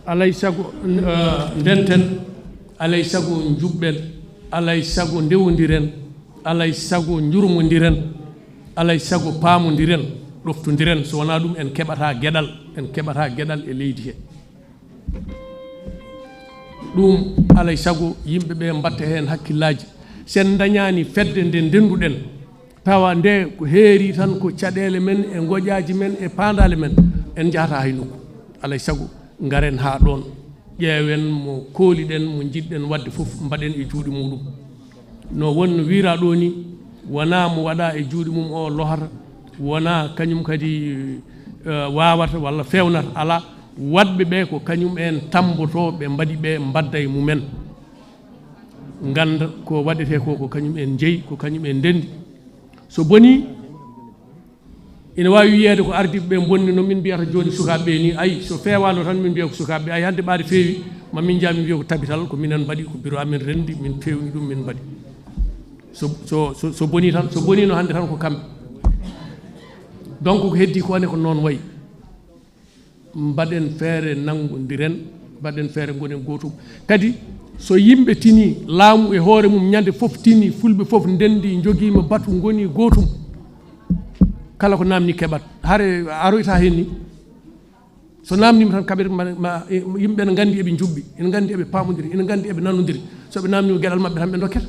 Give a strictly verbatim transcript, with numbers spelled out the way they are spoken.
Alay sago, eh, ndenten, alay sago njuɓɓen, alay sago ndewondiren, alay sago njurmondiren, alay sago paamondiren, ɗoftondiren. So wonaa ɗum, en keɓataa geɗal, en keɓataa geɗal e leydi he. Ɗum alay sago yimɓe ɓe mbatta heen hakkillaaji. Sen ndañaani fedde nde ndennduɗen, tawa nde ko heeri tan ko caɗeele men e ngoƴaaji men e paandaale men, en njahataa hay nokku. Alay sago ngaren haa ɗoon, ƴeewen mo kooliɗen, mo njiɗɗen waɗde fof, mbaɗen e juuɗe muɗum. No won no wiyraa ɗoo ni, wonaa mo waɗaa e juuɗe mum o lohata, wonaa kañum kadi, eh, waawata walla feewnata, alaa. Waɗɓe ɓe ko kañum en tammbotoo, ɓe mbaɗi ɓe mbadda e mumen. Ngannda ko waɗetee ko, ko kañum en njeyi, ko kañum en ndenndi. So bonii, ina waawi wiyeede ko ardiiɓe ɓe mbonni, no min mbiyata jooni sukaaɓe ɓe ni, ayi, so feewaano tan min mbiya ko sukaaɓe ɓe, ayi, hannde ɓaade feewi, ma min njah min mbiya ko tabital, ko minen mbaɗi, ko biro amen renndi, min feewni ɗum, min mbaɗi. So, so, so, so bonii tan, so boniino hannde tan ko kamɓe. Donc ko heddii ko ne ko noon wayi. Mbaɗen feere nanngondiren, mbaɗen feere ngonen gootum. Kadi so yimɓe tinii, laamu e hoore mum ñande fof tinii, fulɓe fof ndenndi, njogiima batu, ngonii gootum, kala ko naamni keɓat. Hare aroyta heen ni. So naamniima tan kaɓet, ma, ma, e, yimɓe ɓe ne nganndi eɓe njuɓɓi, ene nganndi eɓe paamondiri, ene nganndi eɓe nanondiri. So ɓe naamniima geɗal maɓɓe tan ɓe ndokketa.